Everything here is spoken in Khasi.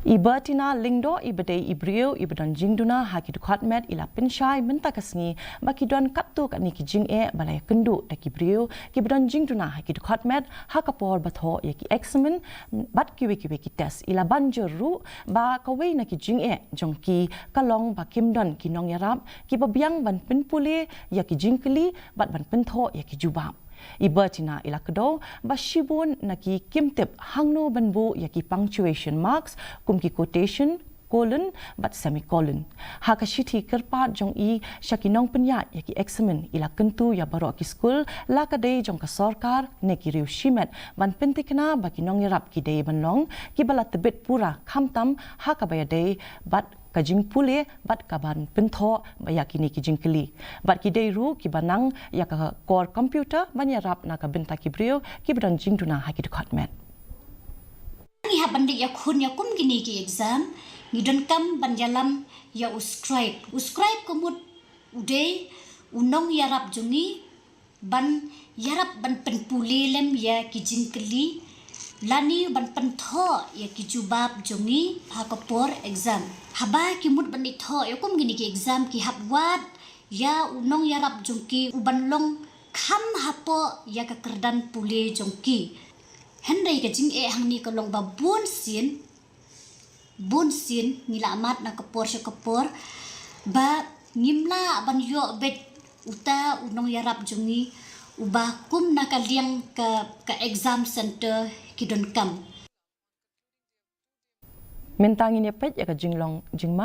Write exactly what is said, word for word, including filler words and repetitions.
I Bertina Lyngdoh, i ba dei i briew i ba don jingduna ha ki dkhot met, i la pynshai mynta ka sngi ba ki don katto katne ki jingeh ba la ïakynduh da ki briew ki ba don jingduna ha ki dkhot met ha ka por ba thoh ïa ki eksamin bad kiwei kiwei ki test. I la ban jur ruh ba kawei na ki jingeh jong ki ka long ba kim don ki nongïarap ki ba biang ban pynpule ïa ki jingkylli bad ban pynthoh ïa ki jubab. I Bertina i la kdew ba shibun na ki kim tip hangno ban buh ïa ki punctuation marks kum ki quotation, colon bad semicolon. Ha ka shithi kyrpad jong i sha ki nongpynïaid ïa ki eksamin, i la kyntu ïa baroh ki skul, la ka dei jong ka sorkar ne ki riew shimet, ban pyntikna ba ki nongïarap ki dei ban long ki ba la tbit pura khamtam ha kaba ïadei bad ka jingpule bad ka ban pynthoh ba ïa kine ki jingkylli. Bad ki dei ruh ki ba nang ïa ka kor computer ban ïarap na ka bynta ki briew ki ba don jingduna ha ki dkhot met. Ngi hap ban leit ïakhun ïa kum kine ki exam, ngi donkam ban ïalam ïa u scribe. U scribe ka mut u dei u nongïarap jong ngi ban ïarap ban pynpule lem ïa ki jingkylli lane ban pynthoh ïa ki jubab jong ngi ha ka por exam. Haba ki mut ban leit thoh ïa kum kine ki exam, ki hap wad ïa u nongïarap jong ki u ban long kham hapoh ïa ka kyrdan pule jong ki. Hynrei ka jingeh hangne ka long ba bun sien, bun sien ngi la mad na ka por sha ka por ba ngim lah ban ïoh beit uta u nongïarap jong ngi uba kum na ka liang ka, ka exam center ki donkam. Mynta ngin ïa peit ïa ka jinglong jingman